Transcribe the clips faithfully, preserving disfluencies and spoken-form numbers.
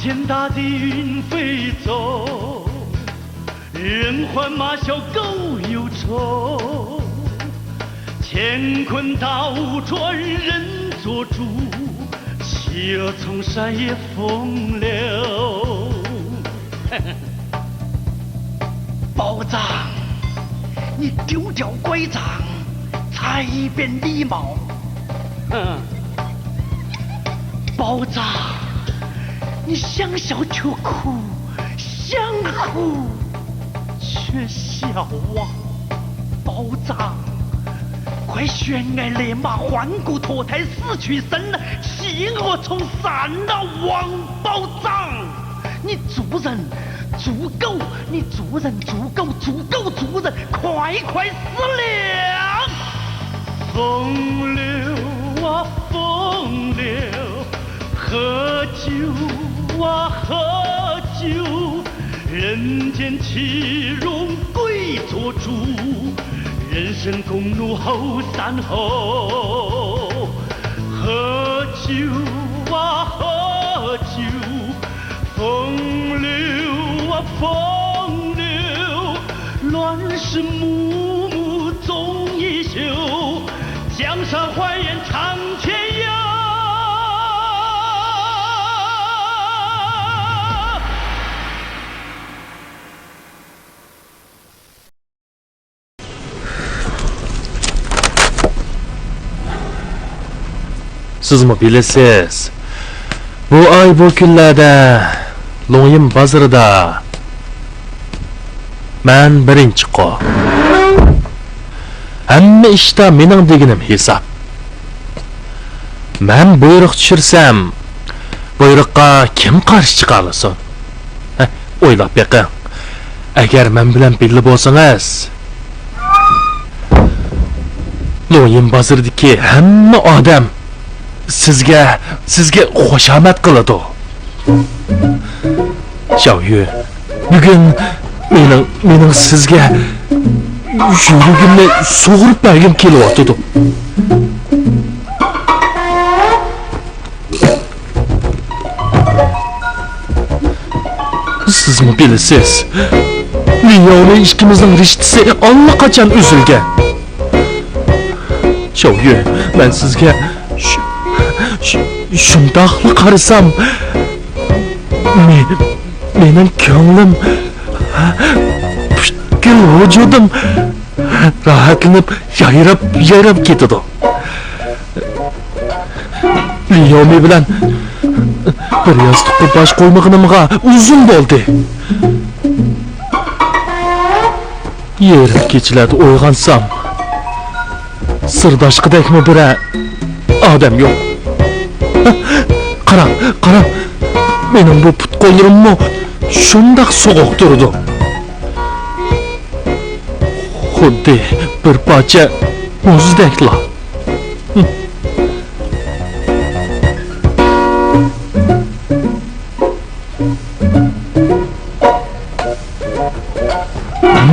天大地云飞走，人欢马啸狗忧愁。乾坤倒转人做主，企鹅冲山也风流。包拯，你丢掉拐杖，才变礼貌。哼，包拯，你想笑却苦，想哭却笑啊！包拯，快悬崖勒马，换骨脱胎，死去生来，企鹅冲山啊！王包拯，你猪人猪狗，你猪人猪狗，猪狗猪人，快快死了！风流啊，风流，喝酒啊，喝酒，人间岂容鬼做主，人生共怒后山后。喝酒啊，喝酒，风流啊，风流，乱世幕幕终已休，江山换眼长天涯。سىزمۇ بىلىسىز، بۇ ئاي، بۇ كۈنلەردە لوڭيىن بازىرىدا مەن بىرىنچىقو. ھەممە ئىشتا مېنىڭ دېگىنىم ھېساب. مەن بۇيرۇق چۈشۈرسەم، بۇيرۇققا كىم قارشى چىقالىسۇن؟ ھە، ئويلاپ بېقىڭ. ئەگەر مەن بىلەن بىللە بولسىڭىز، لوڭيىن بازىرىدىكى ھەممە ئادەم سىزگە، سىزگە خۇشامەت قىلىدۇ. شاۋيۈ، بۈگۈن مېنىڭ، مېنىڭ سىزگە يۈرىكىمنى سۇغۇرۇپ بەرگۈم كېلىۋاتىدۇ. سىزمۇ بىلىسىز، لياۋلى ئىككىمىزنىڭ رىشتىسى ئاللىقاچان ئۈزۈلگەن. شاۋيۈ، مەن سىزگە شۇ-، شۇ-، شۇنداقلا قارىسام، مې-، مېنىڭ كۆڭلۈم، پۈتكۈل ۋۇجۇدۇم راھەتلىنىپ، يايراپ، يايراپ كېتىدۇ. لياۋمى بىلەن بىر ياستۇققا باش قويمىغىنىمغا ئۇزۇن بولدى. يېرىم كېچىلەردە ئويغانسام، سىرداشقىدەكمۇ بىرەر ئادەم يوق. قاراڭ، قاراڭ، مېنىڭ بۇ پۇت-قوللىرىممۇ شۇنداق سوغۇق تۇرىدۇ. خۇددى بىر پارچە مۇزدەكلا.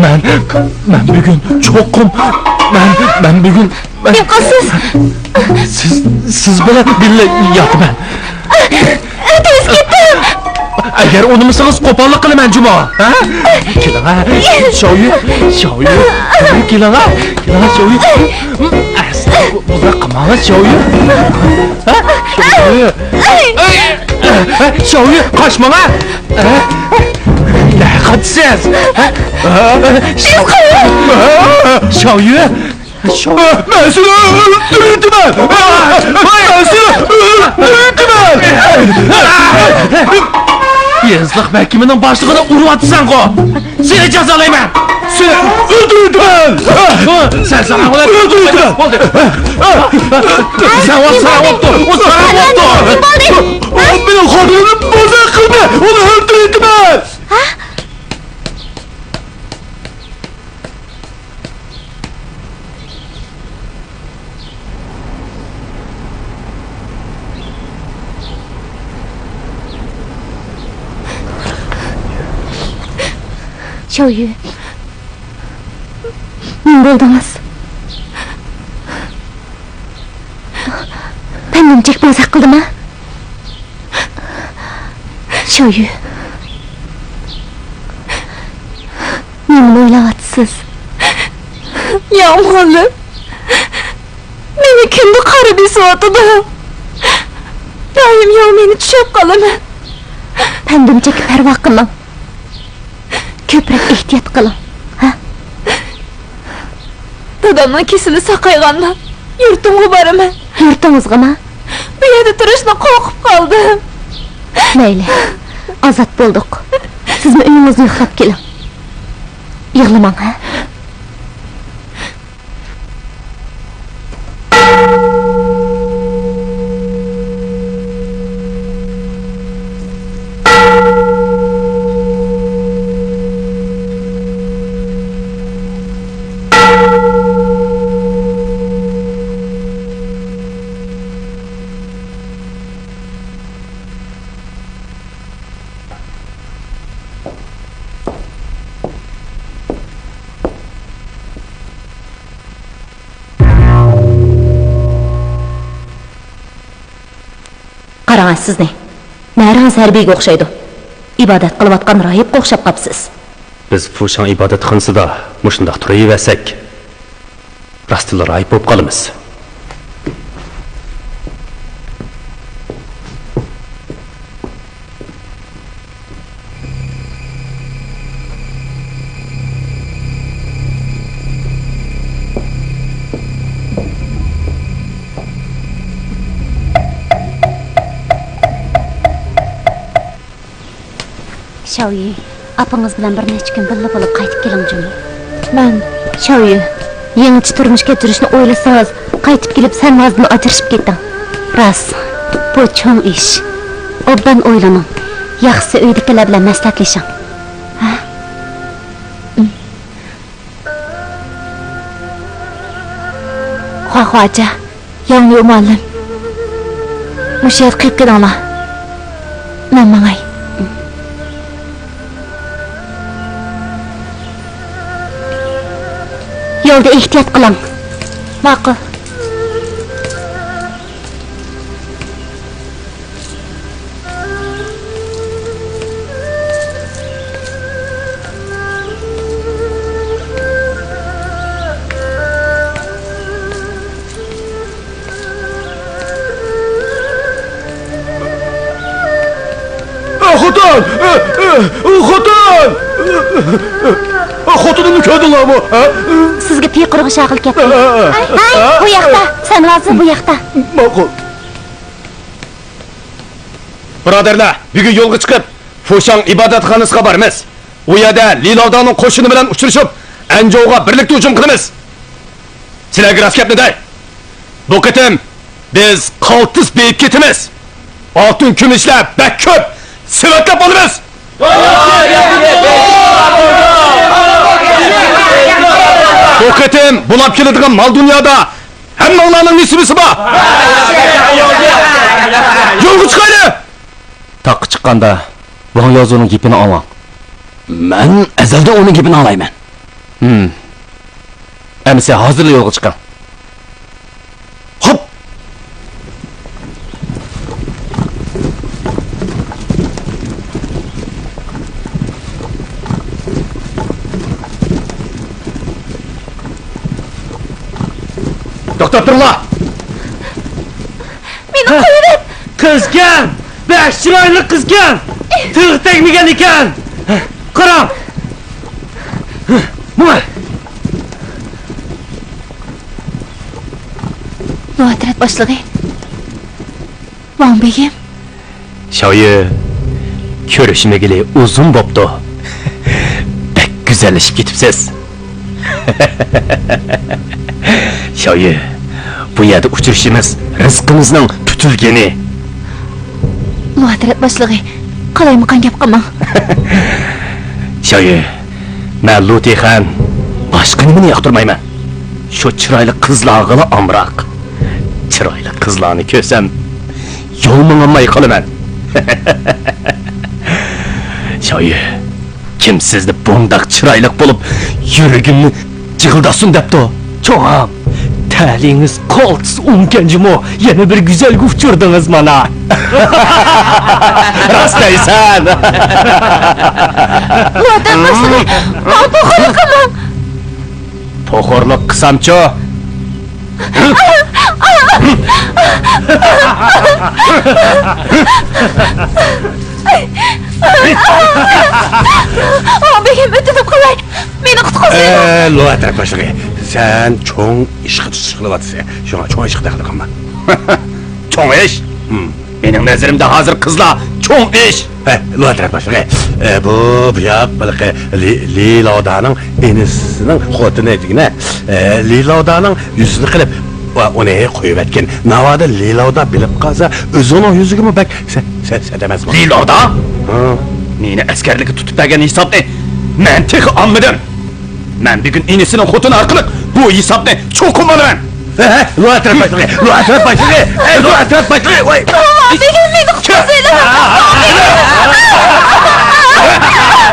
مەن، مەن بۈگۈن چوقۇم، مەن، مەن بۈگۈن، مەن، ياقىسىز. سىز، سىز بىلەن بىللە ياتىمەن. تېز كېتىڭ! ئەگەر ئۇنىمىسىڭىز، قوپاللىق قىلىمەن جۇمۇ. ھە؟ كېلىڭە. شاۋيۈ، شاۋيۈ، شاۋيۈ، كېلىڭە. كېلىڭە، شاۋيۈ. ئەسلى بۇنداق قىلماڭە، شاۋيۈ. ھە؟ شاۋيۈ. ھە، شاۋيۈ، قاچماڭە. ھە؟ نەقەتسىز. ھە؟ شاۋيۈ. شاۋيۈ. مەن سېنى ئۆلتۈرۈۋېتىمەن! مەن سېنى ئۆلتۈرۈۋېتىمەن! يېزىلىق مەھكىمىنىڭ باشلىقىنى ئۇرۇۋاتىسەنغۇ! سېنى جازالايمەن! سېنى ئۆلتۈرۈۋېتىمەن! سەن ساراڭ بولۇپ ئۆلتۈرۈۋېتىمەن! بولدى! ساراڭ بوپتۇ! ئۇ ساراڭ بوپتۇ! بولدى! مېنىڭ خوتۇنۇمنى بوزەك قىلدى! ئۇنى ئۆلتۈرۈۋېتىمەن! شاۋيۈ، نېمە بولدىڭىز؟ مەن نېمىچەك بوزەك قىلدىم ھە؟ شاۋيۈ، نېمىنى ئويلاۋاتىسىز؟ ياۋ مۇئەللىم، مېنى كۈندە قارا بېسىۋاتىدۇ. دائىم ياۋ مېنى چۈشۈرۈپ قالىمەن. پەندىم چېكىپ پەرۋا قىلماڭ. كۆپرەك ئېھتىيات قىلىڭ، ھە؟ دادامنىڭ كېسىلى ساقايغاندا يۇرتۇمغا بارىمەن. يۇرتىڭىزغىما؟ بۇ يەردە تۇرۇشنى قورقۇپ قالدىم. مەيلى، ئازاد بولدۇق. سىزمۇ ئۆيىڭىزدە يوقلاپ كېلىڭ. يىغلىماڭ، ھە؟ قاراڭ سىزنى. نەرىڭىز ھەربىيگە ئوخشايدۇ. ئىبادەت قىلىۋاتقان راھىبقا ئوخشاپ قاپسىز. بىز فۇشاڭ ئىبادەتخانىسىدا مۇشۇنداق تۇرۇۋەرسەك، راستتىنلا راھىب بولۇپ قالىمىز. شاۋيۈ، ئاپىڭىز بىلەن بىر نەچچە كۈن بىللە بولۇپ قايتىپ كېلىڭ جۇمۇ. مەن. شاۋيۈ، يېڭىچە تۇرمۇش كەچۈرۈشنى ئويلىسىڭىز، قايتىپ كېلىپ سەنۋازدىن ئاجرىشىپ كېتىڭ. راست، بۇ چوڭ ئىش. ئوبدان ئويلىنىڭ. ياخشىسى ئۆيدىكىلەر بىلەن مەسلىھەتلىشىڭ. ھە؟ خۇاخۇا ئاچا، ياڭيۇ مۇئەللىم، مۇشۇ يەردە قېلىپ قېلىڭلار. مەن ماڭاي. يولدا ئېھتىيات قىلىڭ. ماقۇل. ئە، خوتۇن! ئە، ئە، خوتۇن! ئە، خوتۇنۇمنى كۆردۈڭلارمۇ؟ ھە؟ سىزگە پېقىرغا شاغىل كەپتۇ. ئە، ئە، ئە، ھەي، ھەي، ئە، بۇ ياقتا، سەنۋازى بۇ ياقتا. ماقۇل. بۇرادەرلەر، بۈگۈن يولغا چىقىپ، فۇشاڭ ئىبادەتخانىسىغا بارىمىز. ئۇ يەردە لىلاۋداڭنىڭ قوشۇنى بىلەن ئۇچرىشىپ، ئەنجۇغا بىرلىكتە ھۇجۇم قىلىمىز. سىلەرگە راست گەپنى دەي. بۇ قېتىم بىز قالتىس بېيىپ كېتىمىز. ئالتۇن كۈمۈشلەر بەك كۆپ، سېۋەتلەپ ئالىمىز. بۇ قېتىم بۇلاپ كېلىدىغان مال دۇنيادا ھەممىڭلارنىڭ نېسىۋىسى بار. يولغا چىقايلى! تاغقا چىققاندا ۋاڭ يازۇنىڭ گېپىنى ئاڭلاڭ. مەن ئەزەلدىن ئۇنىڭ گېپىنى ئاڭلايمەن. ھىم. ئەمىسە ھازىرلا يولغا چىقىڭ. خوپ! توختاپ تۇرۇڭلار! مېنى قويۇۋەت! قىزكەن! بەك چىرايلىق قىزكەن! تىغ تەگمىگەن ئىكەن! قاراڭ! ماڭا! نۇھاترەت باشلىقى، ۋاڭ بېگىم. شاۋيۈ، كۆرۈشمىگىلى ئۇزۇن بوپتۇ. بەك گۈزەللىشىپ كېتىپسىز. شاۋيۈ، بۇ يەردە ئۇچرىشىمىز رىزقىمىزنىڭ پۈتۈلگىنى. نۇھاترەت باشلىقى، قالايمىقان گەپ قىلماڭ. شاۋيۈ، مەن لۇتىخەن باشقا نېمىنى ياقتۇرمايمەن. شۇ چىرايلىق قىزلارغىلا ئامراق. چىرايلىق قىزلارنى كۆرسەم، يول ماڭالماي قالىمەن. شاۋيۈ، كىم سىزنى بۇنداق چىرايلىق بولۇپ، يۈرىكىمنى جىغىلداتسۇن دەپتۇ؟ چوڭام، تەلىيىڭىز قالتىس ئوڭكەن جۇمۇ، يەنە بىر گۈزەلگە ئۇچۇردىڭىز مانا. راست دەيسەن. ۋەتەن باشلىقى، ماڭا پوخۇرلۇق قىلماڭ. پوخۇرلۇق قىلسامچۇ؟ ئاڭ بېگىم، ئۆتۈنۈپ قالاي، مېنى قۇتقۇزۇۋېلىڭ. ئە، لۇئەترەت باشلىقى، سەن چوڭ ئىشقا تۇتۇش قىلىۋاتىسەن، شۇڭا چوڭ ئىشقا دەخلى قىلما. چوڭ ئىش؟ ھىم. مېنىڭ نەزىرىمدە ھازىر قىزلار چوڭ ئىش. ھە، لۇئەترەت باشلىقى، ئە، بۇ، بۇياق، بېلىقى لى-، لىلاۋدانىڭ ئىنىسىنىڭ خوتۇنى دېگىنە، ئە، لىلاۋدانىڭ يۈزىنى قىلىپ، ۋە ئۇنى قويۇۋەتكىن. ناۋادا لىلاۋدا بىلىپ قالسا، ئۆزۈڭنىڭ يۈزىگىمۇ بەك سە-، سە-، سەت ئەمەسمۇ. لىلاۋدا؟ ھە. مېنى ئەسكەرلىككە تۇتۇپ بەرگەن ھېسابنى مەن تېخى ئالمىدىم. مەن بۈگۈن ئىنىسىنىڭ خوتۇنى ئارقىلىق بۇ ھېسابنى چوقۇم ئالىمەن. ھە، ھە، لۇئەترەت باشلىقى، لۇئەترەت باشلىقى، ھەي، لۇئەترەت باشلىقى، ۋاي. ئاڭ بېگىم، مېنى قۇتقۇزۇۋېلىڭ.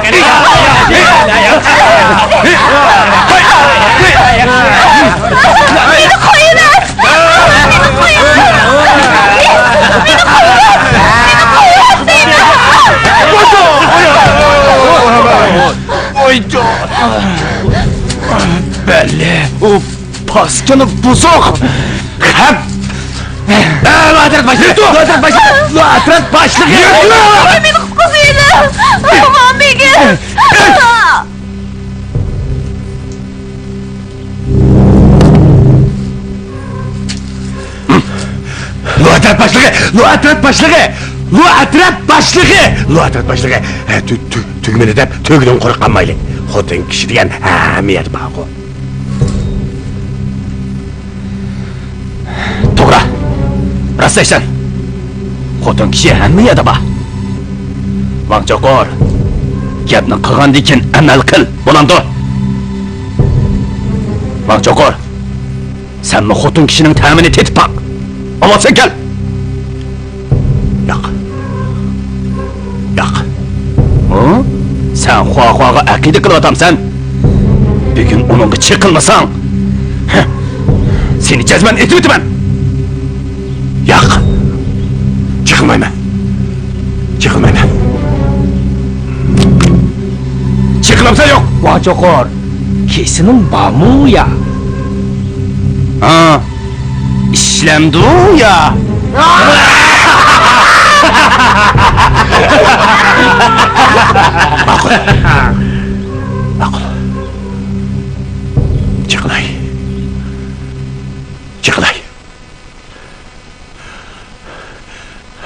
مېنى قويۇۋەت. مېنى قويۇۋەت. مېنى قويۇۋەت. مېنى قويۇۋەت دەيمەن. بەللى، ئۇ پاسكىنا بۇزۇق. خەپ. ئە، لۇئەترەت باشلىقى، لۇئەترەت باشلىقى، لۇئەترەت باشلىقى. مېنى قۇتقۇزۇۋېلىڭ. ئامان بېگىم. لۇئەترەت باشلىقى، لۇئەترەت باشلىقى، لۇئەترەت باشلىقى، لۇئەترەت باشلىقى. ھە، تۈ-، تۈ-، تۈگمىنى دەپ تۆگىدىن قۇرۇق قالمايلى. خوتۇن كىشى دېگەن ھەممە يەردە بارغۇ. توغرا. راست دەيسەن. خوتۇن كىشى ھەممە يەردە بار. ۋاڭ چوقۇر، گەپنى قىلغاندىن كېيىن ئەمەل قىل، بولامدۇ؟ ۋاڭ چوقۇر، سەنمۇ خوتۇن كىشىنىڭ تەمىنى تېتىپ باق. ئاۋۋال سەن كەل. ياق. ياق. ھە؟ سەن خۇاخۇاغا ئەقىدە قىلىۋاتامسەن؟ بۈگۈن ئۇنىڭغا چېقىلمىساڭ، ھە، سېنى جەزمەن ئېتىۋېتىمەن. ياق. چېقىلمايمەن. چېقىلمايمەن. چېقىلامسەن يوق؟ ۋاڭ چوقۇر، كېسىلىڭ بارمۇ يا؟ ھا. ئىشلەمدۇ يا؟ ماقۇل. ماقۇل. چېقىلاي. چېقىلاي.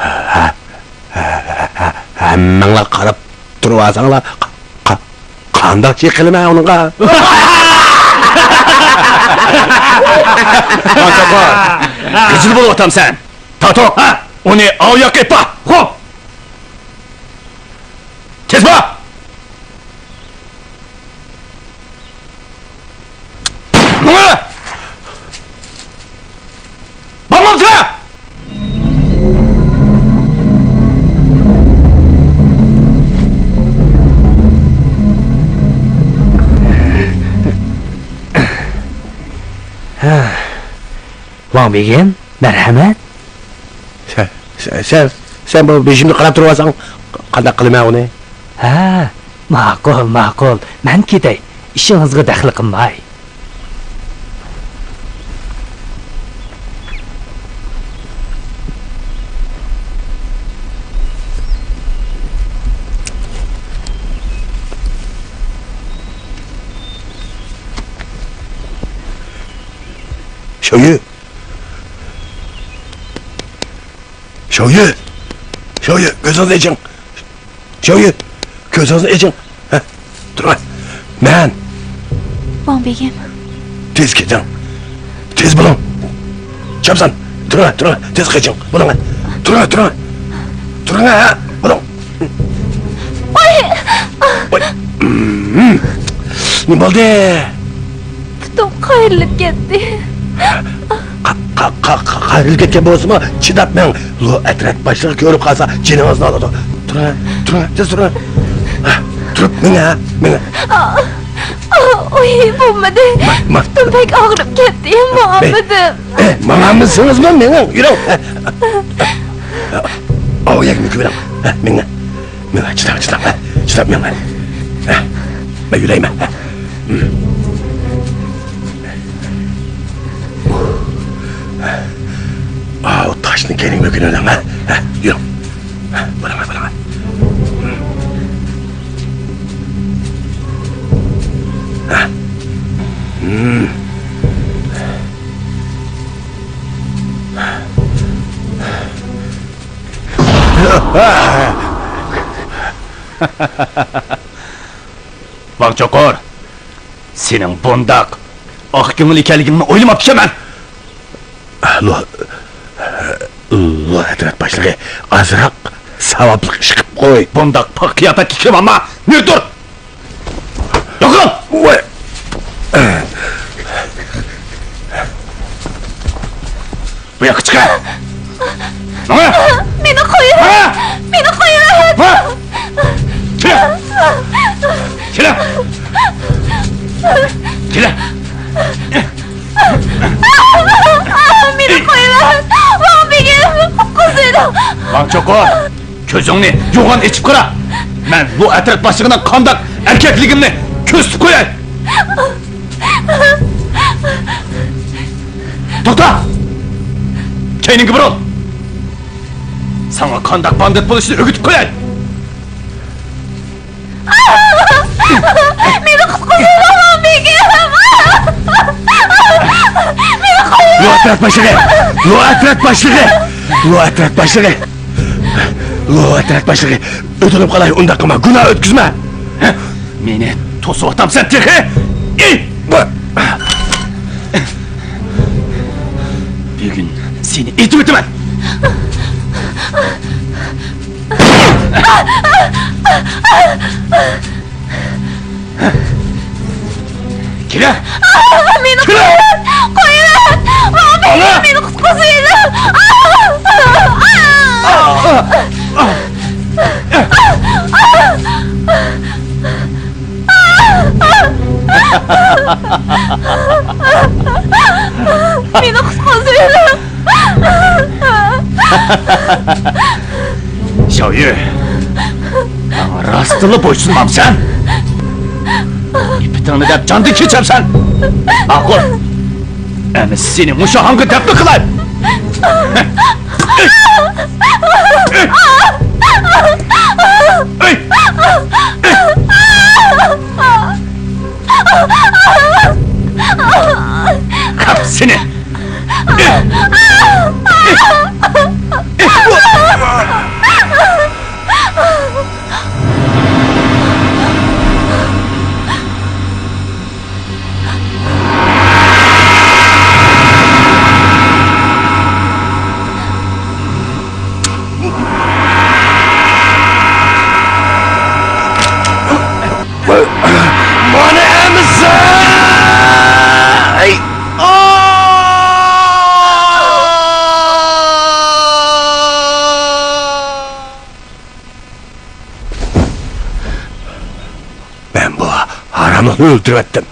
ھە، ھە، ھە، ھە، ھەممىڭلار قاراپ تۇرۇۋالساڭلار، قا-، قا-، قانداق چېقىلىمەن ئۇنىڭغا؟ مانچاقا، غىجىل بولۇۋاتامسەن؟ تارتىڭ، ھە، ئۇنى ئاۋۇ ياققا ئېلىپ بار. خوپ. تېز بار! ماڭا! بارمامسىلەر؟ ۋاڭ بېگىم، مەرھەمەت. سەن، سەن، سەن، سەن بۇ بېشىمنى قاراپ تۇرۇۋالساڭ، قانداق قىلىمەن ئۇنى؟ ھە، ماقۇل، ماقۇل. مەن كېتەي. ئىشىڭىزغا دەخلى قىلماي. شويۈ! شويۈ! شويۈ! كۆزىڭىزنى ئېچىڭ! شويۈ! كۆزىڭىزنى ئېچىڭ! ھە، تۇرۇڭ! مەن! ۋاڭ بېگىم! تېز كېتىڭ! تېز بولۇڭ! چاپسان! تۇرۇڭ، تۇرۇڭ! تېز قېچىڭ! بولۇڭ! تۇرۇڭ، تۇرۇڭ! تۇرۇڭ، ھە! بولۇڭ! ۋاي! ۋاي! نېمە بولدى؟ پۇتۇم قايرىلىپ كەتتى. قا-، قا-، قا-، قا-، قايرىلىپ كەتكەن بولسىمۇ، چىداپ مېڭىڭ. لۇئەترەت باشلىقى كۆرۈپ قالسا، جېنىڭىزنى ئالىدۇ. تۇرۇڭ، تۇرۇڭ، تېز تۇرۇڭ. ھە، تۇرۇپ مېڭىڭ، ھە، مېڭىڭ. ئا، ئا، ئۇي، بولمىدى. ما، ما. پۇتۇم بەك ئاغرىپ كەتتى، ماڭالمىدىم. ئە، ماڭالمىسىڭىزمۇ مېڭىڭ، يۈرۈڭ. ئاۋۇ يەرگە مۆكۈۋېلىڭ. ھە، مېڭىڭ. مېڭىڭ، چىداڭ، چىداڭ. ھە، چىداپ مېڭىڭ. ھە، مەن يۈرەيمەن. ھە. ئاۋۇ تاشنى كەينىگە مۆكۈۋېلىڭ، ھە. ھە، يۈرۈڭ. ھە، بارىمەن، بارىمەن. ھە. ھىم. ۋاڭ چوقۇر، سېنىڭ بۇنداق ئاق كۆڭۈل ئىكەنلىكىڭنى ئويلىماپتىكەنمەن. لو، لو ئەترەت باشلىقى، ئازراق ساۋابلىق ئىش قىپ قوي. بۇنداق پاخ قىياپەتكە كىرىۋالما، نېرى تۇر! يوقال! ۋاي! بۇ ياققا چىقە! ماڭا! مېنى قويۇڭ! ماڭا! مېنى قويۇڭ! ماڭا! كېلە! كېلە! كېلە! مېنى قويۇڭ! ۋاڭ بېگىم! قۇتقۇزۇڭ! ۋاڭ چوقۇر! كۆزۈڭنى يوغان ئېچىپ قارا! مەن لو ئەترەت باشلىقىنىڭ قانداق ئەركەكلىكىمنى كۆرسىتىپ قوياي! توختا! كەينىڭگە بۇرۇل! ساڭا قانداق باندىت بولۇشنى ئۆگىتىپ قوياي! مېنى قۇتقۇزۇڭ، بېگىم! مېنى قويۇڭ! لو ئەترەت باشلىقى! لو ئەترەت باشلىقى! لو ئەترەت باشلىقى! لو ئەترەت باشلىقى! ئۆتۈنۈپ قالاي، ئۇنداق قىلما، گۇناھ ئۆتكۈزمە! مېنى توسۇۋاتامسەن تېخى؟ ئى! بۈگۈن سېنى ئېتىۋېتىمەن! كېلە! مېنى قويۇڭ! قويۇڭ! مېنى قۇتقۇزۇڭ! مېنى قۇتقۇزۇڭ! شاۋيۈ، ماڭا راستتىنلا بويسۇنمامسەن؟ ئىپپىتىڭنى دەپ جاندىن كېچەمسەن؟ ماقۇل. ئەمىسە سېنى مۇشۇ ھاڭغا دەپنە قىلاي. قاپسىنى! مانا ئەمىسە! ئەي! مەن بۇ ھاراملىقنى ئۆلتۈرۈۋەتتىم.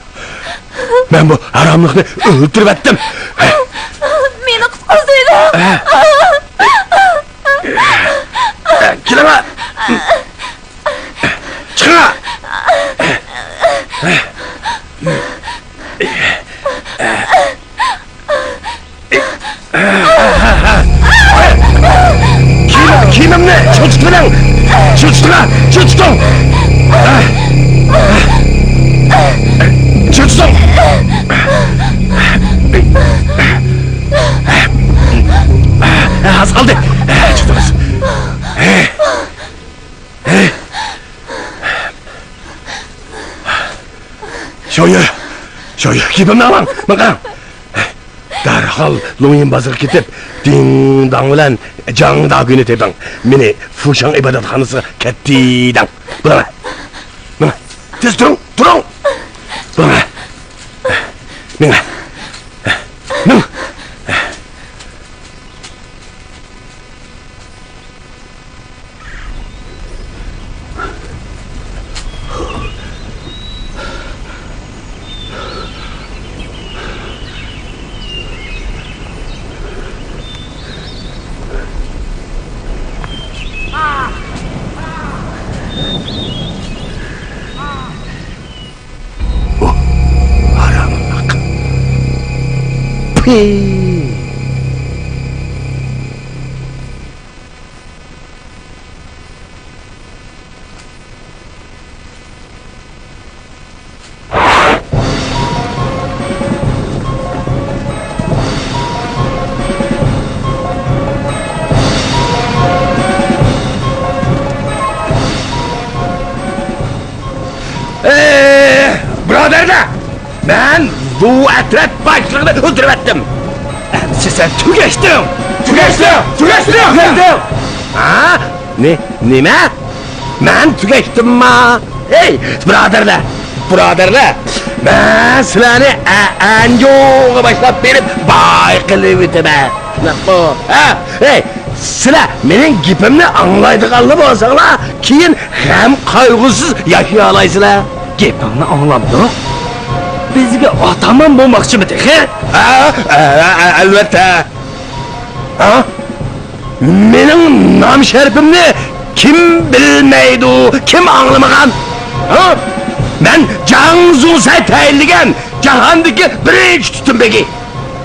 مەن بۇ ھاراملىقنى ئۆلتۈرۈۋەتتىم. مېنى قۇتقۇزۇڭ! كېلىڭە! چىقىڭە! كىيىم، كىيىمىمنى چۆچۈتۈۋېلىڭ! چۆچۈتۈڭ! چۆچۈتۈڭ! چۆچۈتۈڭ! ئاز قالدى! چۆچۈتىمىز! شويۈ! شويۈ! گېپىمنى ئاڭلاڭ! ماڭا قاراڭ! دەرھال لۇڭيىن بازىرىغا كېتىپ، دىڭ داڭ بىلەن جاڭ داگۈنى تېپىڭ. مېنى فۇشاڭ ئىبادەتخانىسىغا كەتتى دەڭ. بۇلىڭە. مېڭە. تېز تۇرۇڭ، تۇرۇڭ. بۇلىڭە. مېڭە. مېڭە. ئى، بۇرادەرلەر! مەن لۇ ئەترەت باشلىقىنى ئۆلتۈرۈۋەتتىم. ئەمىسە سەن تۈگەشتىڭ! تۈگەشتىڭ! تۈگەشتىڭ! تۈگەشتىڭ! ھە؟ نى-، نېمە؟ مەن تۈگەشتىمما؟ ھەي، بۇرادەرلەر! بۇرادەرلەر! مەن سىلەرنى ئە-، ئەنجۇغا باشلاپ بېرىپ باي قىلىۋېتىمەن. شۇنداقمۇ؟ ھە؟ ھەي، سىلەر مېنىڭ گېپىمنى ئاڭلايدىغانلا بولساڭلار، كېيىن غەم-قايغۇسىز ياشىيالايسىلەر. گېپىڭنى ئاڭلامدۇق؟ بىزگە ئاتامان بولماقچىمۇ تېخى؟ ھە؟ ھە، ھە، ئەلۋەتتە. ھە؟ مېنىڭ نام-شەرىپىمنى كىم بىلمەيدۇ، كىم ئاڭلىمىغان؟ ھە؟ مەن جاڭ زۇڭسەي تەيىنلىگەن جاھاندىكى بىرىنچى تۈتۈن بېگى.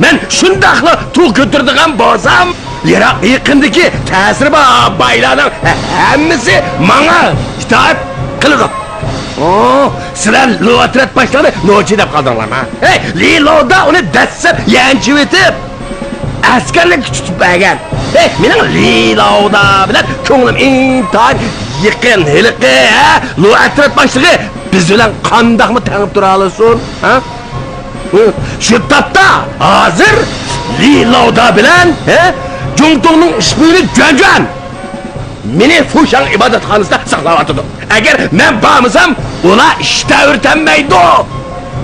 مەن شۇنداقلا تۇغ كۆتۈرىدىغان بولسام، يىراق-يېقىندىكى تەسىرى بار بايلارنىڭ ھە-، ھەممىسى ماڭا ئىتائەت قىلىدۇ. ئو، سىلەر لۇ ئەترەت باشلىقىنى نوچى دەپ قالدىڭلارمۇ؟ ھەي، لى لاۋدا ئۇنى دەسسەپ يەنچۈۋېتىپ، ئەسكەرلىككە تۇتۇپ بەرگەن. ھەي، مېنىڭ لى لاۋدا بىلەن كۆڭلۈم ئىنتايىن يېقىن. ھېلىقى، ھە، لۇ ئەترەت باشلىقى بىز بىلەن قانداقمۇ تەڭ تۇرالىسۇن، ھە؟ شۇ تاپتا ھازىر لى لاۋدا بىلەن، ھە، جۇڭتۇڭنىڭ ئىشپىيونى جۈەنجۈەن مېنى فۇشاڭ ئىبادەتخانىسىدا ساقلاۋاتىدۇ. ئەگەر مەن بارمىسام، ئۇلار ئىش تەۋرىتەلمەيدۇ.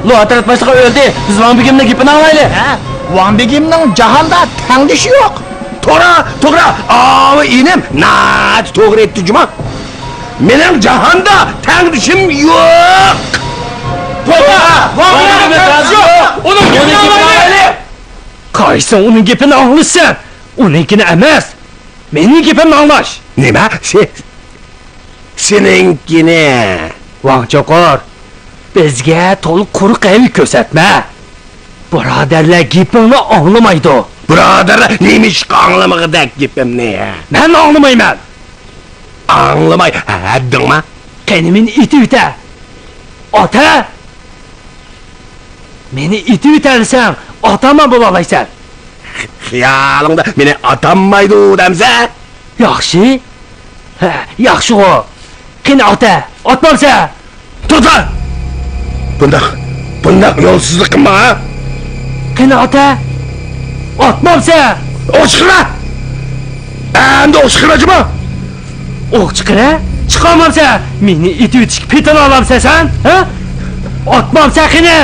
لۇ ئەترەت باشلىقى ئۆلدى. بىز ۋاڭ بېگىمنىڭ گېپىنى ئاڭلايلى. ھە؟ ۋاڭ بېگىمنىڭ جاھاندا تەڭدىشى يوق. توغرا، توغرا. ئاۋۇ ئىنىم ناھايىتى توغرا ئېيتتى جۇما. مېنىڭ جاھاندا تەڭدىشىم يوق. توغرا. ۋاڭ بېگىمنىڭ تەڭدىشى يوق. ئۇنىڭ گېپىنى ئاڭلايلى. قايسىڭ ئۇنىڭ گېپىنى ئاڭلىسەن؟ ئۇنىڭكىنى ئەمەس. مېنىڭ گېپىمنى ئاڭلاش. نېمە؟ سې-، سېنىڭكىنى؟ ۋاڭ چوقۇر، بىزگە تولا قۇرۇق ئەل كۆرسەتمە. بۇرادەرلەر گېپىڭنى ئاڭلىمايدۇ. بۇرادەرلەر نېمىشقا ئاڭلىمىغۇدەك گېپىمنى؟ مەن ئاڭلىمايمەن. ئاڭلىماي ھەددىڭما؟ قېنى مېنى ئېتىۋېتە. ئاتا! مېنى ئېتىۋېتەلىسەڭ، ئاتامان بولالايسەن. خىيالىڭدا مېنى ئاتامايدۇ دەمسە؟ ياخشى. ھە، ياخشىغۇ. قېنى ئاتا، ئاتمامسە؟ توختا! بۇنداق، بۇنداق يولسىزلىق قىلما، ھە؟ قېنى ئاتا، ئاتمامسە؟ ئوق چىقىرما! ئەمدى ئوق چىقىرما، جۇما! ئوق چىقىرە؟ چىقارمامسە، مېنى ئېتىۋېتىشكە پېتىنالامسە سەن، ھە؟ ئاتمامسە قېنى!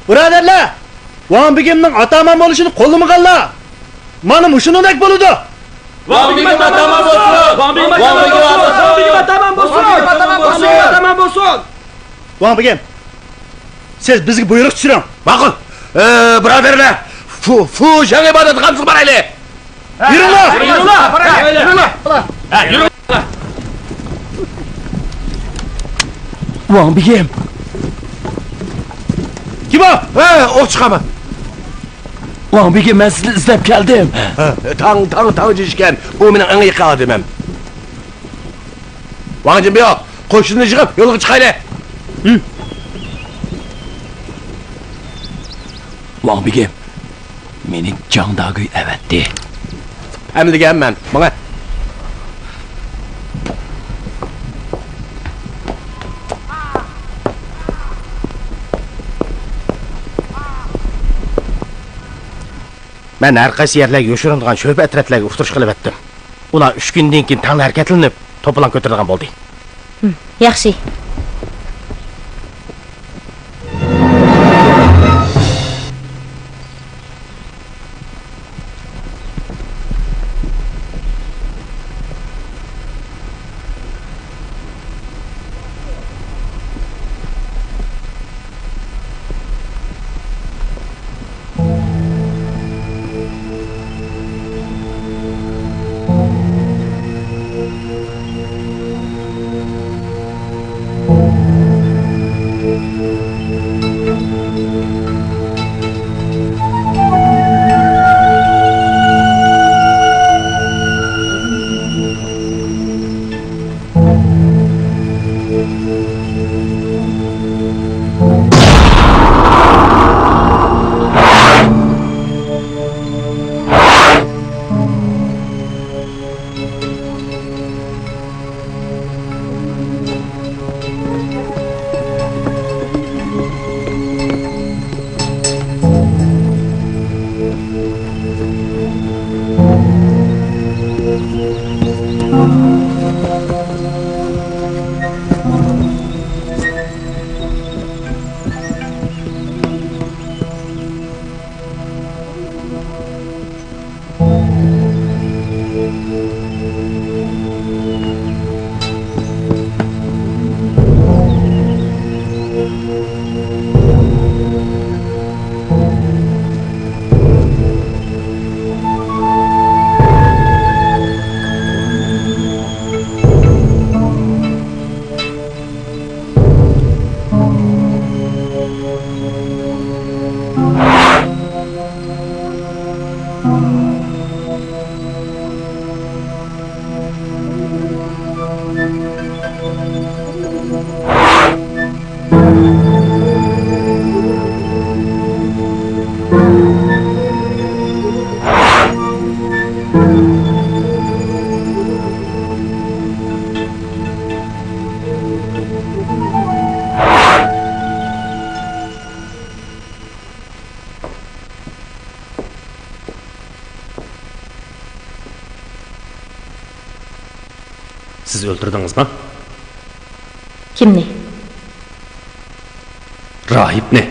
بۇرادەرلەر! ۋاڭ بېگىمنىڭ ئاتامان بولۇشىنى قوللىمىغانلار مانا مۇشۇنىڭدەك بولىدۇ! ۋاڭ بېگىم ئاتامان بولسۇن! ۋاڭ بېگىم ئاتامان بولسۇن! ۋاڭ بېگىم ئاتامان بولسۇن! ۋاڭ بېگىم ئاتامان بولسۇن! ۋاڭ بېگىم ئاتامان بولسۇن! ۋاڭ بېگىم، سىز بىزگە بۇيرۇق چۈشۈرۈڭ. ماقۇل. ئى، بۇرادەرلەر، فۇ-، فۇشاڭ ئىبادەتخانىسىغا بارايلى. يۈرۈڭلار! يۈرۈڭلار! يۈرۈڭلار! ھە، يۈرۈڭلار! ۋاڭ بېگىم. كىم ئۇ؟ ھە، ئوق چىقارما. ۋاڭ بېگىم، مەن سىزنى ئىزدەپ كەلدىم. ھە، تاڭ، تاڭ، تاڭ جىشكەن. ئۇ مېنىڭ ئەڭ يېقىن ئادىمىم. ۋاڭ جىنبيو، قوشۇننى يىغىپ، يولغا چىقايلى. ھىم. ۋاڭ بېگىم، مېنى جاڭ داگۈي ئەۋەتتى. پەملىگەنمەن، ماڭە. مەن ھەر قايسى يەرلەرگە يوشۇرۇنىدىغان شۆبە ئەترەتلەرگە ئۇقتۇرۇش قىلىۋەتتىم. ئۇلار ئۈچ كۈندىن كېيىن تەڭلا ھەرىكەتلىنىپ، توپىلاڭ كۆتۈرىدىغان بولدى. ياخشى. سىز ئۆلتۈردىڭىزما؟ كىمنى؟ راھىبنى.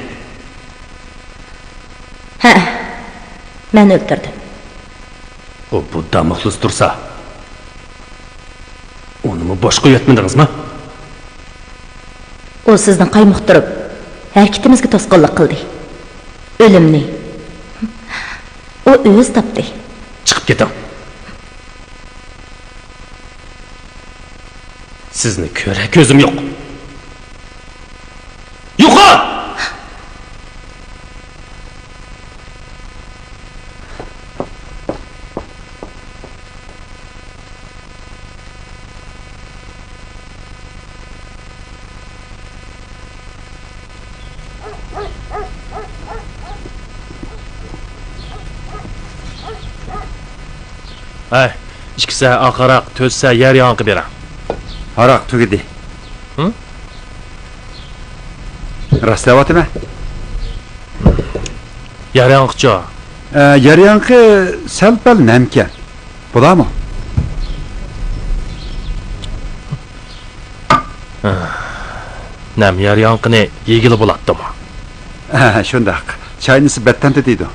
ھەئە، مەن ئۆلتۈردۈم. ئۇ بۇددا مۇخلىسى تۇرسا، ئۇنىمۇ بوش قويۇۋەتمىدىڭىزما؟ ئۇ سىزنى قايمۇقتۇرۇپ، ھەرىكىتىمىزگە توسقۇنلۇق قىلدى. ئۆلۈمنى ئۇ ئۆزى تاپتى. چىقىپ كېتىڭ. سىزنى كۆرەر كۆزۈم يوق. يوقال! ھەي، ئىككى سە ئاق ھاراق، تۆت سە يەر ياڭىقى بېرىڭ. ھاراق تۈگىدى. ھە؟ راست دەۋاتىمەن. يەر ياڭىقىچۇ؟ ئە، يەر ياڭىقى سەل-پەل نەمكەن. بولامۇ؟ نەم يەر ياڭىقىنى يېگىلى بولاتتىمۇ؟ ھە، شۇنداق. چاينىسى بەتتەنتە دەيدۇ.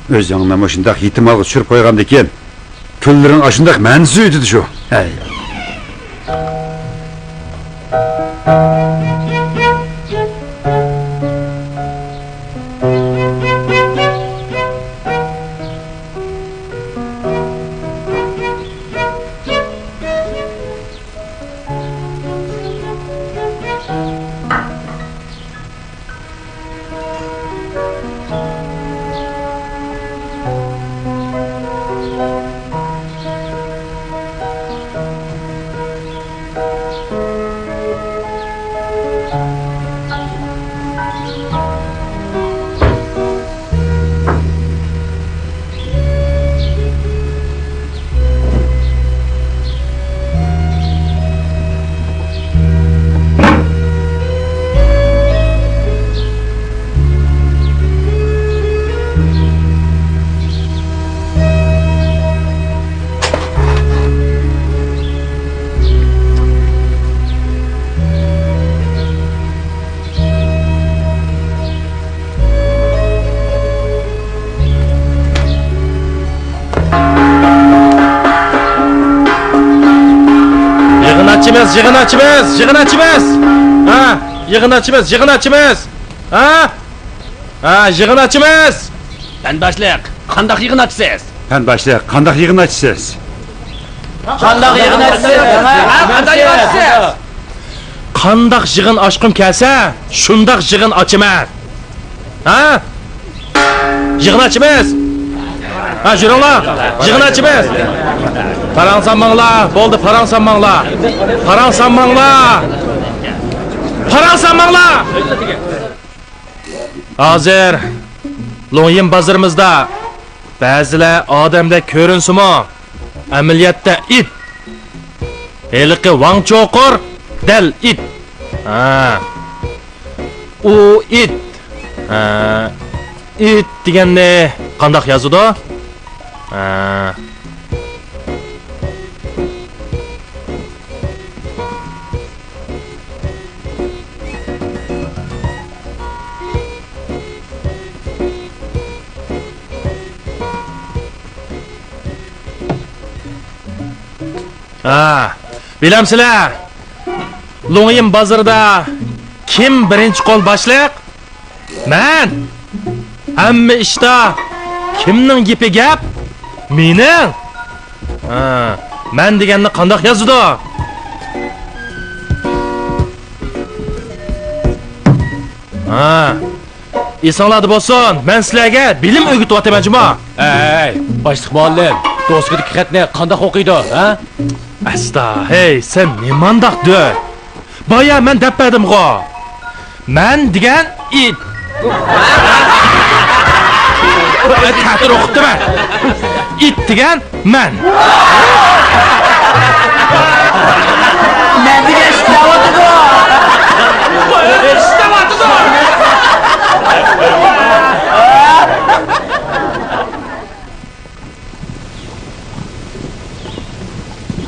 ئۆزۈڭنى مۇشۇنداق يېتىم ھالغا چۈشۈرۈپ قويغاندىكىن، كۈنلىرىڭ ئاشۇنداق مەنىسىز ئۆتىدۇ شۇ. ھەي. يىغىن ئاچىمىز، يىغىن ئاچىمىز. ھە، يىغىن ئاچىمىز، يىغىن ئاچىمىز. ھە؟ ھە، يىغىن ئاچىمىز. پەن باشلىق، قانداق يىغىن ئاچىسىز؟ پەن باشلىق، قانداق يىغىن ئاچىسىز؟ قانداق يىغىن ئاچىسىز؟ ھە، قانداق يىغىن ئاچىسىز؟ قانداق يىغىن ئاچقۇم كەلسە، شۇنداق يىغىن ئاچىمەن. ھە؟ يىغىن ئاچىمىز. ھە، يۈرۈڭلار. يىغىن ئاچىمىز. پاراڭ سالماڭلار. بولدى، پاراڭ سالماڭلار. پاراڭ سالماڭلار. پاراڭ سالماڭلار. ھازىر لوڭيىن بازىرىمىزدا بەزىلەر ئادەمدەك كۆرۈنسىمۇ، ئەمەلىيەتتە ئىت. ھېلىقى ۋاڭ چوقۇر دەل ئىت. ھە. ئۇ ئىت. ھە. ئىت دېگەننى قانداق يازىدۇ؟ ھە. ھا، بىلەمسىلەر؟ لوڭيىن بازىرىدا كىم بىرىنچى قول باشلىق؟ مەن! ھەممە ئىشتا كىمنىڭ گېپى گەپ؟ مېنىڭ! ھا، مەن دېگەننى قانداق يازىدۇ؟ ھا، ئېسىڭلاردا بولسۇن، مەن سىلەرگە بىلىم ئۆگىتىۋاتىمەن جۇمۇ. ھەي، باشلىق مۇئەللىم، دوسكىدىكى خەتنى قانداق ئوقۇيدۇ، ھە؟ ئەستا، ھەي، سەن نېمانداق دۆت؟ بايا مەن دەپ بەردىمغۇ. مەن دېگەن ئىت. تەتۈر ئوقۇپتىمەن. ئىت دېگەن مەن. مەن دېگەن ئىشلەۋاتىدۇ. ئىشلەۋاتىدۇ.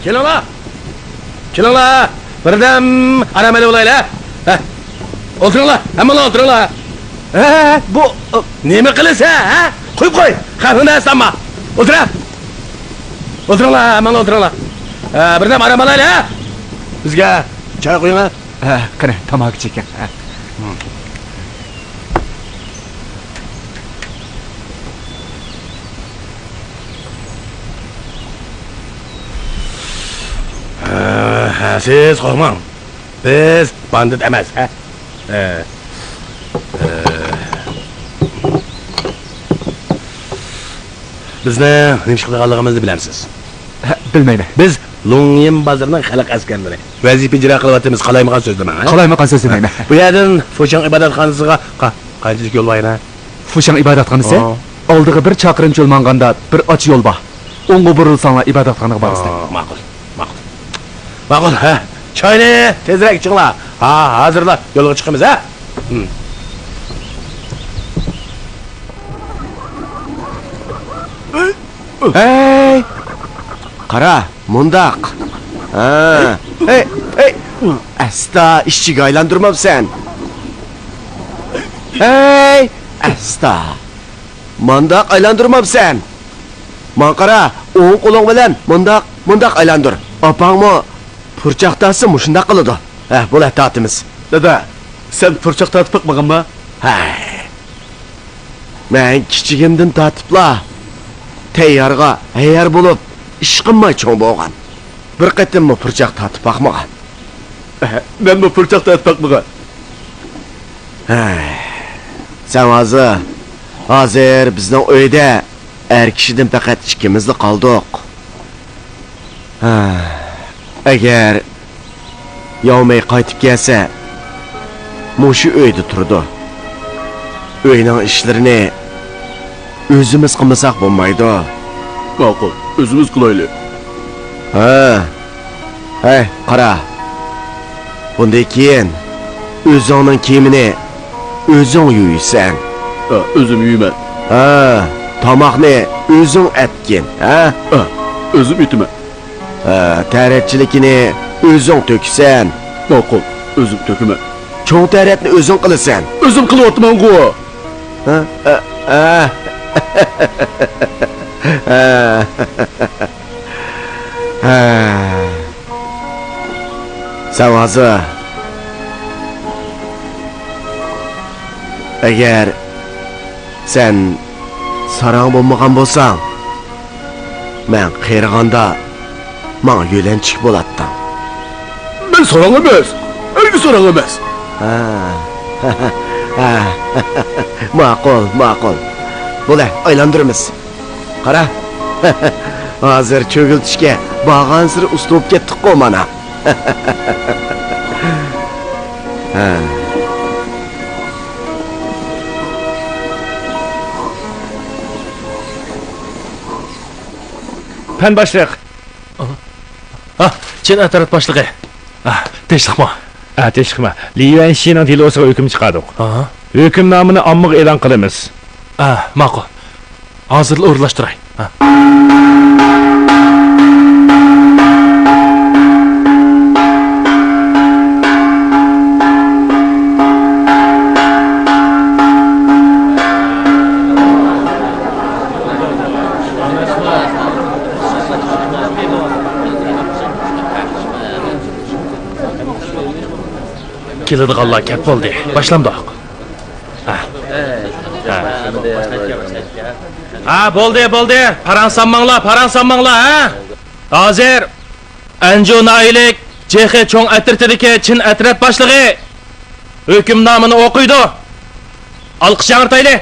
كېلىڭلار! كېلىڭلار! بىردەم ئارام ئېلىۋالايلى، ھە؟ ھە. ئولتۇرۇڭلار، ھەممىڭلار ئولتۇرۇڭلار. ھە، بۇ نېمە قىلىسەن، ھە؟ قويۇپ قوي، خەپىڭدە ئەسلەنمە. ئولتۇرە. ئولتۇرۇڭلار، ھەممىڭلار ئولتۇرۇڭلار. ھە، بىردەم ئارام ئالايلى، ھە؟ بىزگە چاي قۇيۇڭ، ھە؟ ھە، قېنى، تاماكا چېكىڭ. ھە. ھە، سىز قورقماڭ. بىز باندىت ئەمەس، ھە؟ ھە. ھە. بىزنىڭ نېمە ئىش قىلىدىغانلىقىمىزنى بىلەمسىز؟ ھە، بىلمەيمەن. بىز لوڭيىن بازىرىنىڭ خەلق ئەسكەرلىرى. ۋەزىپە ئىجرا قىلىۋاتىمىز، قالايمىقان سۆزلىمەڭ، ھە؟ قالايمىقان سۆزلىمەيمەن. بۇ يەردىن فۇشاڭ ئىبادەتخانىسىغا قا-، قانچىلىك يول بار يەنە؟ فۇشاڭ ئىبادەتخانىسى؟ ئا. ئالدىغا بىر چاقىرىمچە يول ماڭغاندا بىر ئاچا يول بار. ئوڭغا بۇرۇلساڭلار ئىبادەتخانىغا بارىسىلەر. ئا، ماقۇل، ماقۇل. ماقۇل، ھە. چاينى تېزرەك ئىچىڭلار. ھا، ھازىرلا يولغا چىقىمىز، ھە؟ ھىم. ھەي! قارا، مۇنداق. ھە. ھەي، ھەي. ئەستا ئىشىكنى ئايلاندۇرماپسەن. ھەي، ئەستا. مانداق ئايلاندۇرماپسەن. ماڭا قارا، ئوڭ قولۇڭ بىلەن مۇنداق، مۇنداق ئايلاندۇر. ئاپاڭمۇ پۇرچاق تارتسا مۇشۇنداق قىلىدۇ. ھە، بولە، تارتىمىز. دادا، سەن پۇرچاق تارتىپ باقمىغانما؟ ھە. مەن كىچىكىمدىن تارتىپلا تەييارغا ھەييار بولۇپ، ئىشقىنماي چوڭ بولغان. بىر قېتىممۇ پۇرچاق تارتىپ باقمىغان. مەنمۇ پۇرچاق تارتىپ باقمىغان. ھەي، سەن ھازىر، ھازىر بىزنىڭ ئۆيدە ئەر كىشىدىن پەقەت ئىككىمىزلا قالدۇق. ھە، ئەگەر ياۋمەي قايتىپ كەلسە، مۇشۇ ئۆيدە تۇرىدۇ. ئۆينىڭ ئىشلىرىنى ئۆزىمىز قىلمىساق بولمايدۇ. ماقۇل، ئۆزىمىز قىلايلى. ھە. ھەي، قارا. بۇندىن كېيىن ئۆزۈڭنىڭ كىيىمىنى ئۆزۈڭ يۇيىسەن. ھە، ئۆزۈم يۇيىمەن. ھە، تاماقنى ئۆزۈڭ ئەتكىن، ھە؟ ھە، ئۆزۈم ئېتىمەن. ھە، تەرەتچىلىكىنى ئۆزۈڭ تۆكىسەن. ماقۇل، ئۆزۈم تۆكىمەن. چوڭ تەرەتنى ئۆزۈڭ قىلىسەن. ئۆزۈم قىلىۋاتىمەنغۇ. ھە؟ ھە، ھە. ھە. ھە. تاڭ ھازا، ئەگەر سەن ساراڭ بولمىغان بولساڭ، مەن قېرىغاندا ماڭا يۆلەنچۈك بولاتتىڭ. مەن ساراڭ ئەمەس، ھەرگىز ساراڭ ئەمەس. ھە. ھە. ماقۇل، ماقۇل. بولە، ئايلاندۇرىمىز. قارا، ھازىر چۆگۈلتۈشكە بارغانسېرى ئۇستا بولۇپ كەتتۇققۇ مانا. ھە. پەن باشلىق. ھا، چىن ئەترەت باشلىقى. ھا، تىنچلىقمۇ؟ ھە، تىنچلىقمۇ. لى يۈەنشىنىڭ دېلوسىغا ھۆكۈم چىقاردۇق. ھا. ھۆكۈمنامىنى ئاممىغا ئېلان قىلىمىز. ھا، ماقۇل. ھازىرلا ئورۇنلاشتۇراي. ھا. كېلىدىغانلار كەپ بولدى. باشلامدۇق؟ ھە. ھە. ھە، بولدى، بولدى. پاراڭ سالماڭلار، پاراڭ سالماڭلار، ھە؟ ھازىر ئەنجۇ ناھىيەلىك جېخې چوڭ ئەترىتىدىكى چىن ئەترەت باشلىقى ھۆكۈمنامىنى ئوقۇيدۇ. ئالقىش ياڭرىتايلى!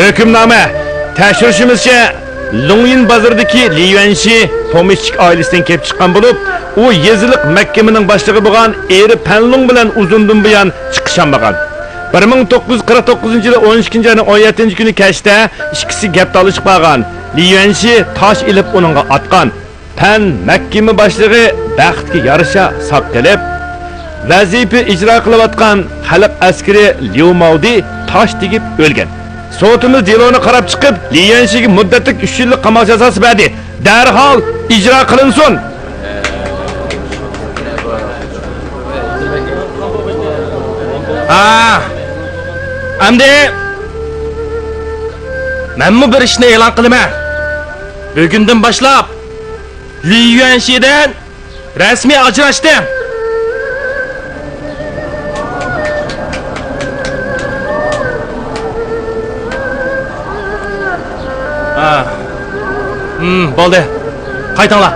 ھۆكۈمنامە، تەكشۈرۈشىمىزچە، لۇڭيىن بازىرىدىكى لى يۈەنشى پومېشچىك ئائىلىسىدىن كېلىپ چىققان بولۇپ، ئۇ يېزىلىق مەھكىمىنىڭ باشلىقى بولغان ئېرى پەنلۇڭ بىلەن ئۇزۇندىن بۇيان چىقىشالمىغان. بىر مىڭ توققۇز يۈز قىرىق توققۇزىنچى يىلى ئون ئىككىنچى ئاينىڭ ئون يەتتىنچى كۈنى كەچتە ئىككىسى گەپ تالىشىپ قالغان. لى يۈەنشى تاش ئېلىپ ئۇنىڭغا ئاتقان. پەن مەھكىمە باشلىقى بەختكە يارىشا ساق قېلىپ، ۋەزىپە ئىجرا قىلىۋاتقان خەلق ئەسكىرى ليۇ ماۋدى تاش تېگىپ ئۆلگەن. سوتىمىز دېلونى قاراپ چىقىپ، لى يۈەنشىگە مۇددەتلىك ئۈچ يىللىق قاماق جازاسى بەردى. دەرھال ئىجرا قىلىنسۇن! ھا، ئەمدى مەنمۇ بىر ئىشنى ئېلان قىلىمەن. بۈگۈندىن باشلاپ لى يۈەنشىدىن رەسمىي ئاجراشتىم. ھا. ھىم، بولدى. قايتىڭلار.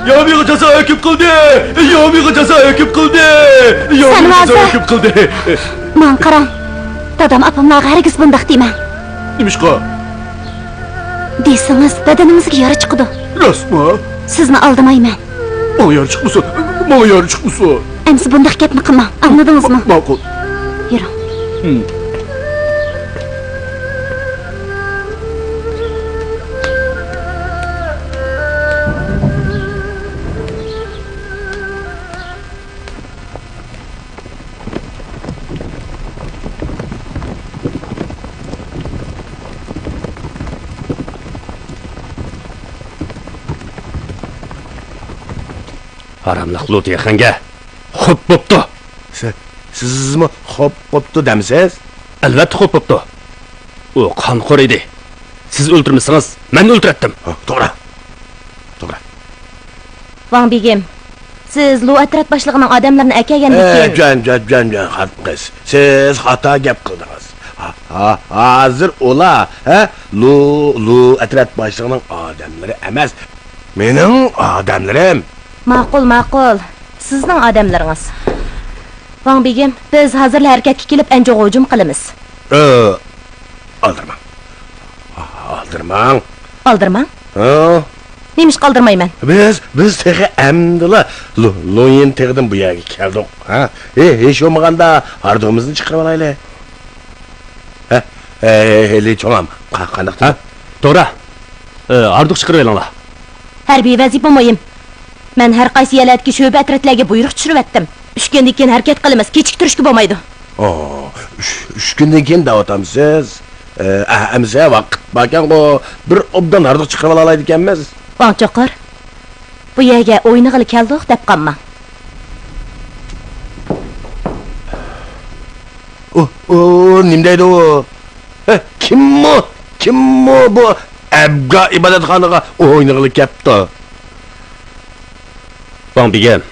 ياۋمىغا جازا ھۆكۈم قىلدى! ياۋمىغا جازا ھۆكۈم قىلدى! ياۋمىغا جازا ھۆكۈم قىلدى! ماڭا قاراڭ. دادام ئاپاملارغا ھەرگىز بۇنداق دېمەڭ. نېمىشقا؟ دېسىڭىز، بەدىنىڭىزگە يارا چىقىدۇ. راستمۇ؟ سىزنى ئالدىمايمەن. ماڭا يارا چىقمىسۇن، ماڭا يارا چىقمىسۇن. ئەمسە بۇنداق گەپنى قىلماڭ، ئاڭلىدىڭىزمۇ؟ ما-، ماقۇل. يۈرۈڭ. ھىم. ھاراملىق لۇ دېخەنگە خوپ بوپتۇ. سى-، سىزمۇ خوپ بوپتۇ دەمسىز؟ ئەلۋەتتە خوپ بوپتۇ. ئۇ قانخور ئىدى. سىز ئۆلتۈرمىسىڭىز، مەن ئۆلتۈرەتتىم. ھا، توغرا. توغرا. ۋاڭ بېگىم، سىز لۇ ئەترەت باشلىقىنىڭ ئادەملىرىنى ئەكەلگەندىن ئە، كېيىن جان، جان، جان، جان، خاتىن قىز. سىز خاتا گەپ قىلدىڭىز. ھا، ھا، ھازىر ئۇلار، ھە، لۇ، لۇ ئەترەت باشلىقىنىڭ ئادەملىرى ئەمەس. مېنىڭ ئادەملىرىم. ماقۇل، ماقۇل. سىزنىڭ ئادەملىرىڭىز. ۋاڭ بېگىم، بىز ھازىرلا ھەرىكەتكە كېلىپ ئەنجۇغا ھۇجۇم قىلىمىز. ئە، ئالدىرىماڭ. ئالدىرىماڭ. ئالدىرىماڭ؟ ھە؟ نېمىشقا ئالدىرىمايمەن؟ بىز، بىز تېخى ئەمدىلا لۇ-، لۇيىن تېغىدىن بۇ يەرگە كەلدۇق. ھە؟ ھە، ھېچ بولمىغاندا ھاردۇقىمىزنى چىقىرىۋالايلى. ھە؟ ھە، ھە، لى چوڭام، قا-، قانداق؟ ھە؟ توغرا. ئە، ھاردۇق چىقىرىۋېلىڭلار. ھەربىي ۋەزىپە مۇھىم. مەن ھەر قايسى يەرلەردىكى شۆبە ئەترەتلەرگە بۇيرۇق چۈشۈرۈۋەتتىم. ئۈچ كۈندىن كېيىن ھەرىكەت قىلىمىز، كېچىكتۈرۈشكە بولمايدۇ. ئو، ئۈچ، ئۈچ كۈندىن كېيىن دەۋاتامسىز؟ ئە، ئەمىسە ۋاقىت باركەنغۇ، بىر ئوبدان ھاردۇق چىقىرىۋالالايدىكەنمىز. ۋاڭ چوقۇر، بۇ يەرگە ئوينىغىلى كەلدۇق دەپ قالماڭ. ئۇ، ئۇ، نېمە دەيدۇ ئۇ؟ ھە، كىممۇ؟ كىممۇ بۇ ئەبگا ئىبادەتخانىغا ئوينىغىلى كەپتۇ؟ ۋاڭ بىگەن،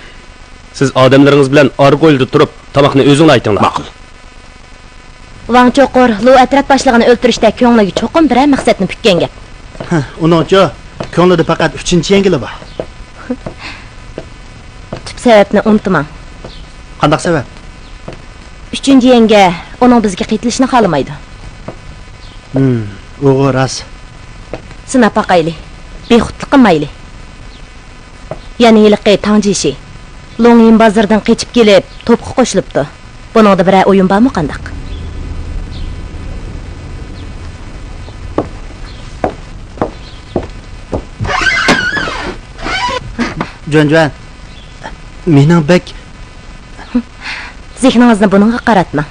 سىز ئادەملىرىڭىز بىلەن ئارقا ھويلىدا تۇرۇپ، تاماقنى ئۆزۈڭلار ئېتىڭلار. ماقۇل. ۋاڭ چوقۇر لۇ ئەترەت باشلىقىنى ئۆلتۈرۈشتە كۆڭلىگە چوقۇم بىرەر مەقسەتنى پۈككەن گەپ. ھە، ئۇنىڭچۇ، كۆڭلىدە پەقەت ئۈچىنچى يەڭگىلا بار. تۈپ سەۋەبنى ئۇنتۇماڭ. قانداق سەۋەب؟ ئۈچىنچى يەڭگە ئۇنىڭ بىزگە قېتىلىشىنى خالىمايدۇ. ھىم، ئۇغۇ راست. سىناپ باقايلى. بىخۇدلۇق قىلمايلى. يەنە ھېلىقى تاڭ جىشى لوڭيىن بازىرىدىن قېچىپ كېلىپ، توپقا قوشۇلۇپتۇ. بۇنىڭدا بىرەر ئويۇن بارمۇ قانداق؟ جۈەنجۈەن، مېنىڭ بەك. زېھنىڭىزنى بۇنىڭغا قاراتماڭ.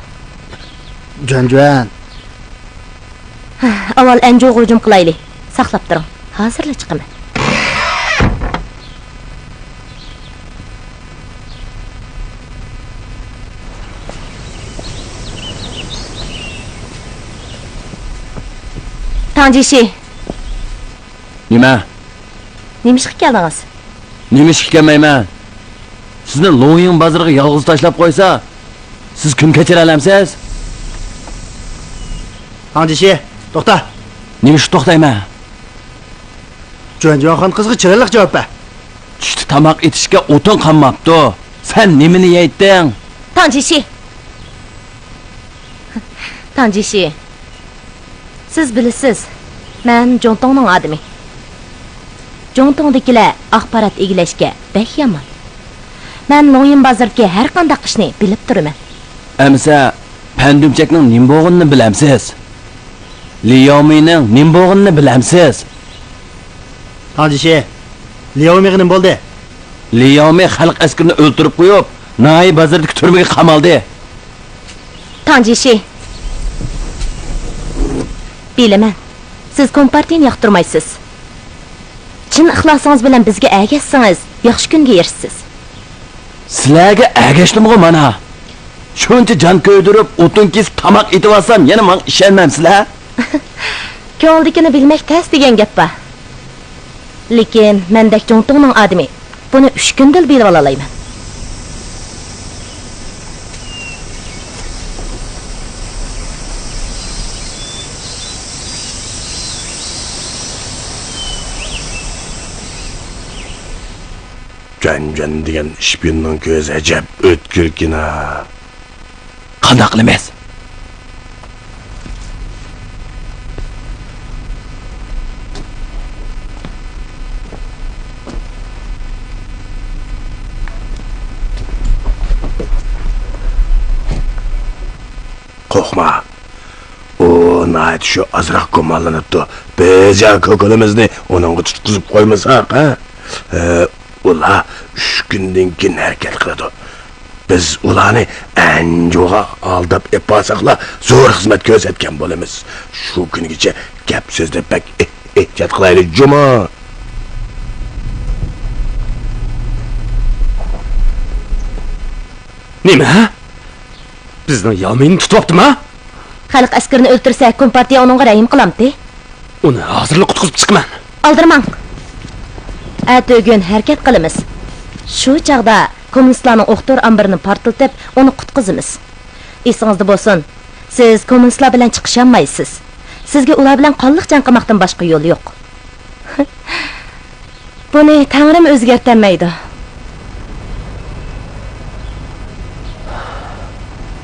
جۈەنجۈەن. ئاۋۋال ئەنجۇغا ھۇجۇم قىلايلى. ساقلاپ تۇرۇڭ. ھازىرلا چىقىمەن. تاڭ جىشى. نېمە؟ نېمىشقا كەلدىڭىز؟ نېمىشقا كەلمەيمەن؟ سىزنى لوڭيىڭ بازىرىغا يالغۇز تاشلاپ قويسا، سىز كۈن كەچۈرەلەمسىز؟ تاڭ جىشى، توختا! نېمىشقا توختايمەن؟ جۈەنجۈەن خان قىزغا چىرايلىق جاۋاب بەر. چۈشتە تاماق ئېتىشكە ئوتۇن قالماپتۇ. سەن نېمىنى يەيتتىڭ؟ تاڭ جىشى! تاڭ جىشى، سىز بىلىسىز، مەن جۇڭتۇڭنىڭ ئادىمى. جۇڭتۇڭدىكىلەر ئاخبارات ئىگىلەشكە بەك يامان. مەن لوڭيىن بازىرىدىكى ھەر قانداق ئىشنى بىلىپ تۇرىمەن. ئەمىسە، پەندۈمچەكنىڭ نېمە بولغىنىنى بىلەمسىز؟ لى ياۋمىنىڭ نېمە بولغىنىنى بىلەمسىز؟ تاڭ جىشى، لى ياۋمىغا نېمە بولدى؟ لى ياۋمى خەلق ئەسكىرىنى ئۆلتۈرۈپ قويۇپ، ناھىيە بازىرىدىكى تۈرمىگە قامالدى. تاڭ جىشى، بىلىمەن، سىز كومپارتىيىنى ياقتۇرمايسىز. چىن ئىخلاسىڭىز بىلەن بىزگە ئەگەشسىڭىز، ياخشى كۈنگە ئېرىشىسىز. سىلەرگە ئەگەشتىمغۇ مانا. شۇنچە جان كۆيدۈرۈپ، ئوتۇن كېسىپ تاماق ئېتىۋالسام، يەنە ماڭا ئىشەنمەمسىلەر؟ كۆڭۈلدىكىنى بىلمەك تەس دېگەن گەپ بار. لېكىن مەندەك جۇڭتۇڭنىڭ ئادىمى بۇنى ئۈچ كۈندىلا بىلىۋالالايمەن. جۈەنجۈەن دېگەن شپىيوننىڭ كۆزى ئەجەب ئۆتكۈركىنا. قانداق قىلىمىز؟ قورقما. ئۇ ناھايىتى شۇ ئازراق گۇمانلىنىپتۇ. بىز يا كوكۇلىمىزنى ئۇنىڭغا تۇتقۇزۇپ قويمىساق، ھە؟ ھە، ئۇلار ئۈچ كۈندىن كېيىن ھەرىكەت قىلىدۇ. بىز ئۇلارنى ئەنجۇغا ئالداپ ئېلىپ بارساقلا، زور خىزمەت كۆرسەتكەن بولىمىز. شۇ كۈنگىچە گەپ سۆزدە بەك ئېھ-، ئېھتىيات قىلايلى، جۇمۇ. نېمە؟ بىزنىڭ ياۋمىنى تۇتۇۋاپتىما؟ خەلق ئەسكىرىنى ئۆلتۈرسە، كومپارتىيە ئۇنىڭغا رەھىم قىلامتى؟ ئۇنى ھازىرلا قۇتقۇزۇپ چىقىمەن. ئالدىرىماڭ. ئەتىگۈن ھەرىكەت قىلىمىز. شۇ چاغدا كوممۇنىستلارنىڭ ئوقتور ئامبىرىنى پارتلىتىپ، ئۇنى قۇتقۇزىمىز. ئېسىڭىزدە بولسۇن، سىز كوممۇنىستلار بىلەن چىقىشالمايسىز. سىزگە ئۇلار بىلەن قانلىق جەڭ قىلماقتىن باشقا يول يوق. بۇنى تەڭرىمۇ ئۆزگەرتەلمەيدۇ.